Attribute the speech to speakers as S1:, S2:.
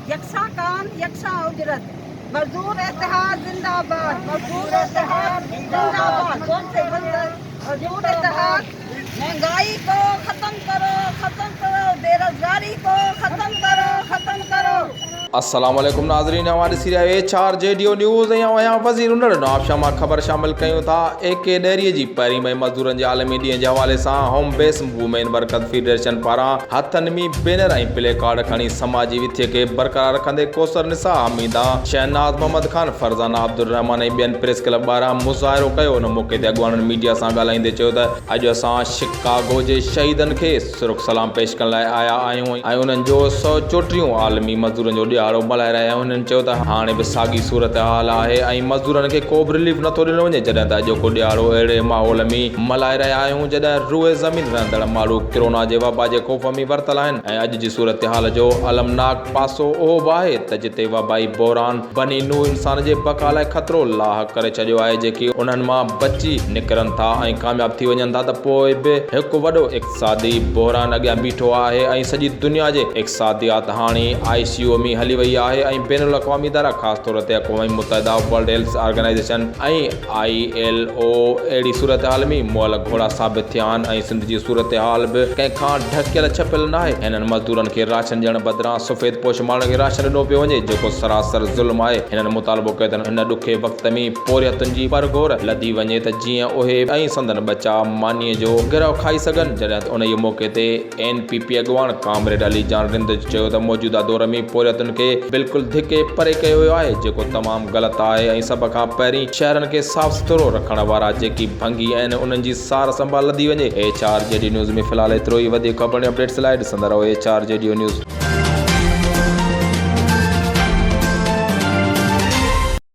S1: يڪسان ڪام يڪسان اجرت مزدور اتحاد زنده آباد مزدور اتحاد زنده آباد زور سي مزدور اتحاد مهنگائي ڪو ختم ڪرو ختم ڪرو بيروزگاري ڪو ختم ڪرو ختم ڪرو.
S2: السلام عليڪم ناظرين اوهان ڏسي رهيا آهيو H R G D O news ۽ آئون آهيان وزير انڙ نوابشاهه مان خبر شامل ڪيون ٿا اي ڪي ڏهري جي پهرين مئي مزدورن جي عالمي ڏينهن جي حوالي سان home base women workers federation پاران هٿن ۾ بينر ۽ پلي ڪارڊ کڻي سماجي وٿي کي برقرار رکندي ڪوثر نساء، حميده، شهناز محمد خان، فرزانه عبدالرحمان ۽ ٻين پريس ڪلب ٻاهران مظاهرو ڪيو. ان موقعي تي اڳواڻن ميڊيا سان ڳالهائيندي چيو ته اڄ اسان شڪاگو جي شهيدن کي سرخ سلام پيش ڪرڻ لاء آيا آهيون ۽ انهن جو 134 عالمي مزدورن جو ڏهاڙو ملهائي رهيا آهيون. هنن چيو ته هاڻي به ساڳي صورتحال آهي ۽ مزدورن کي ڪو به رليف نٿو ڏنو وڃي جڏهن ته اڄوڪو ڏهاڙو اهڙي ماحول ۾ ملهائي رهيا آهيون جڏهن روء زمين رهندڙ ماڻهو ڪرونا جي وبا جي خوف ۾ ورتل آهن ۽ اڄ جي صورتحال جو المناڪ پاسو اهو به آهي ته جتي وبائي بحران بني نوع انسان جي بقا لاء خطرو لاحق ڪري ڇڏيو آهي جيڪي انهن مان بچي نڪرن ٿا ۽ ڪامياب ٿي وڃن ٿا ته پوء به هڪ وڏو اقتصادي بحران اڳيان بيٺو آهي ۽ سڄي دنيا جي اقتصاديات هاڻي آء سي يو ۾ هلي وئي آهي ۽ بين الاقوامي ادارا خاص طور تي اقوام متحده، world health organisation ۽. I L O اهڙي صورتحال ۾ مئل گهوڙا ثابت ٿيا آهن ۽ سنڌ جي صورتحال به ڪنهن کان ڍڪيل ڇپيل ناهي. هنن مزدورن کي راشن ڏيڻ بدران سفيد پوش ماڻهن کي راشن ڏنو پيو وڃي جيڪو سراسر ظلم آهي. هنن مطالبو ڪيو ته هن ڏکي وقت ۾ پورهيتن جي پرگهور لڌي وڃي ته جيئن اهي ۽ سندن ٻچا مانيء جو گرهه کائي سگهن. جڏهن ته انهيء موقعي تي اين پي پي اڳواڻ ڪامريڊ علي جان رند چيو ته موجوده دور ۾ پورهيتن کي بلڪل ڌڪي پري ڪيو ويو آهي جيڪو تمام غلط آهي ۽ سڀ کان پهرين شهرن کي صاف سٿرو رکڻ وارا جيڪي ڀنگي آهن انهن جي سار سنڀال لڌي وڃي. H R G D news ۾ في الحال ايترو ئي وڌيڪ خبرن ۽ اپڊيٽس لاء ڏسندا رهو H R G D news.